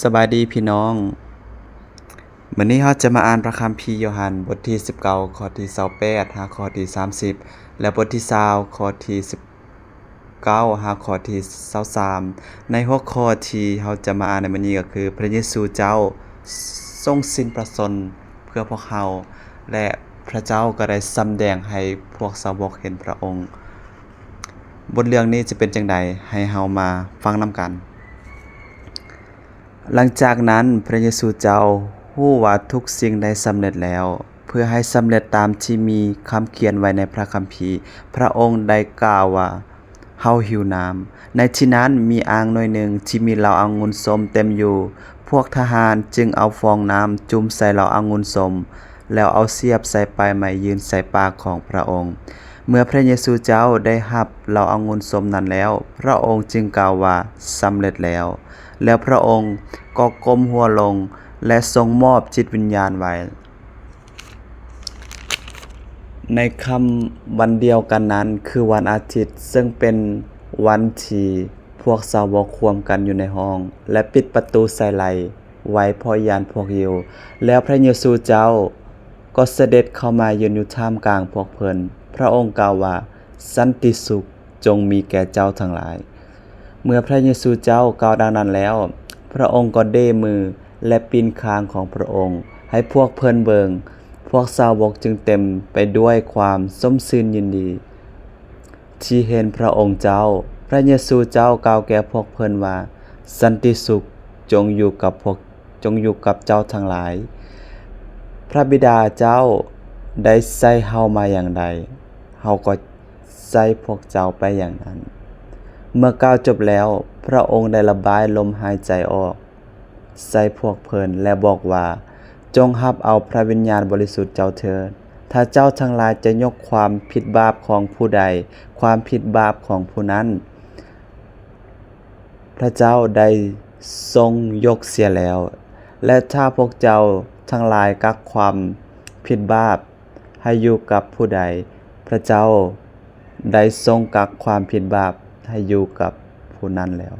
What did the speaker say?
ສະບາຍດີພີ່ນ້ອງ, ມື້ນີ້ເຮົາຈະມາອ່ານພະຄຳພີໂຍຮັນ ບົດທີສິບເກົ້າ ຂໍ້ທີຊາວແປດ ຫາຂໍ້ທີສາມສິບ ແລະ ບົດທີຊາວ ຂໍ້ທີສິບເກົ້າ ຫາຂໍ້ທີຊາວສາມ. ໃນຫົວຂໍ້ທີ່ເຮົາຈະມາອ່ານໃນມື້ນີ້ກໍຄື ພະເຢຊູເຈົ້າຊົງສິ້ນພະຊົນເພື່ອພວກເຮົາ ແລະ ພະເຈົ້າກໍໄດ້ສຳແດງໃຫ້ພວກສາວົກເຫັນພະອົງ. ບົດເລື່ອງນີ້ຈະເປັນຈັ່ງໃດ? ໃຫ້ເຮົາມາຟັງນຳກັນ. ຫຼັງຈາກນັ້ນ ພະເຢຊູເຈົ້າຮູ້ວ່າທຸກສິ່ງໄດ້ສຳເລັດແລ້ວ. ເພື່ອໃຫ້ສຳເລັດຕາມທີ່ມີຄຳຂຽນໄວ້ໃນພະຄຳພີ, ພະອົງໄດ້ກ່າວວ່າ, ເຮົາຫິວນ້ຳ. ໃນທີ່ນັ້ນມີອ່າງໜ່ວຍໜຶ່ງທີ່ມີເຫຼົ້າອະງຸ່ນສົ້ມເຕັມຢູ່. ພວກທະຫານຈຶ່ງເອົາຟອງນ້ຳຈຸ່ມໃສ່ເຫຼົ້າອະງຸ່ນສົ້ມ, ແລ້ວເອົາສຽບໃສ່ປາຍໄມ້ຍື່ນໃສ່ປາກຂອງພະອົງ. ເມື່ອພະເຢຊູເຈົ້າໄດ້ຮັບເຫຼົ້າອະງຸ່ນສົ້ມນັ້ນແລ້ວ, ພະອົງຈຶ່ງກ່າວວ່າ, ສຳເລັດແລ້ວ. ແລ້ວພະອົງກໍກົ້ມຫົວລົງ ແລະ ຊົງມອບຈິດວິນຍານໄວ້. ໃນຄ່ຳວັນດຽວກັນນັ້ນ ຄືວັນອາທິດ, ເຊິ່ງເປັນວັນທີ່ພວກສາວົກຮວມກັນຢູ່ໃນຫ້ອງ ແລະ ປິດປະຕູໃສ່ໄລ່ໄວ້ເພາະຢ້ານພວກຢິວ. ແລ້ວພະເຢຊູເຈົ້າກໍສະເດັດເຂົ້າມາຢືນຢູ່ທ່າມກາງພວກເພິ່ນ. ພະອົງກ່າວວ່າ, ສັນຕິສຸກ ຈົ່ງມີແກ່ເຈົ້າທັງຫຼາຍ. ເມື່ອພະເຢຊູເຈົ້າກ່າວດັ່ງນັ້ນແລ້ວ, ພະອົງກໍເບ້ມື ແລະ ປິ່ນຄາງຂອງພະອົງໃຫ້ພວກເພິ່ນເບິ່ງ. ພວກສາວົກຈຶ່ງເຕັມໄປດ້ວຍຄວາມຊົມຊື່ນຍິນດີທີ່ເຫັນພະອົງເຈົ້າ. ພະເຢຊູເຈົ້າກ່າວແກ່ພວກເພິ່ນວ່າ, ສັນຕິສຸກຈົ່ງຢູ່ກັບພວກ, ຈົ່ງຢູ່ກັບເຈົ້າທັງຫຼາຍ. ພະບິດາເຈົ້າໄດ້ໃຊ້ເຮົາມາຢ່າງໃດ, ເຮົາກໍ ໃຊ້ພວກເຈົ້າໄປຢ່າງນັ້ນ. ເມື່ອກ່າວຈົບແລ້ວ, ພະອົງໄດ້ລະບາຍລົມຫາຍໃຈອອກໃສ່ພວກເພິ່ນ ແລະ ບອກວ່າ, ຈົ່ງຮັບເອົາພະວິນຍານບໍລິສຸດເຈົ້າເທີດ. ຖ້າເຈົ້າທັງຫຼາຍຈະຍົກຄວາມຜິດບາບຂອງຜູ້ໃດ, ຄວາມຜິດບາບຂອງຜູ້ນັ້ນ ພະເຈົ້າໄດ້ຊົງຍົກເສຍແລ້ວ. ແລະ ຖ້າພວກເຈົ້າທັງຫຼາຍກັກຄວາມຜິດບາບ ໃຫ້ຢູ່ກັບຜູ້ໃດ, ພະເຈົ້າໄດ້ຊົງກັກຄວາມຜິດບາບໃຫ້ຢູ່ກັບຜູ້ນັ້ນແລ້ວ.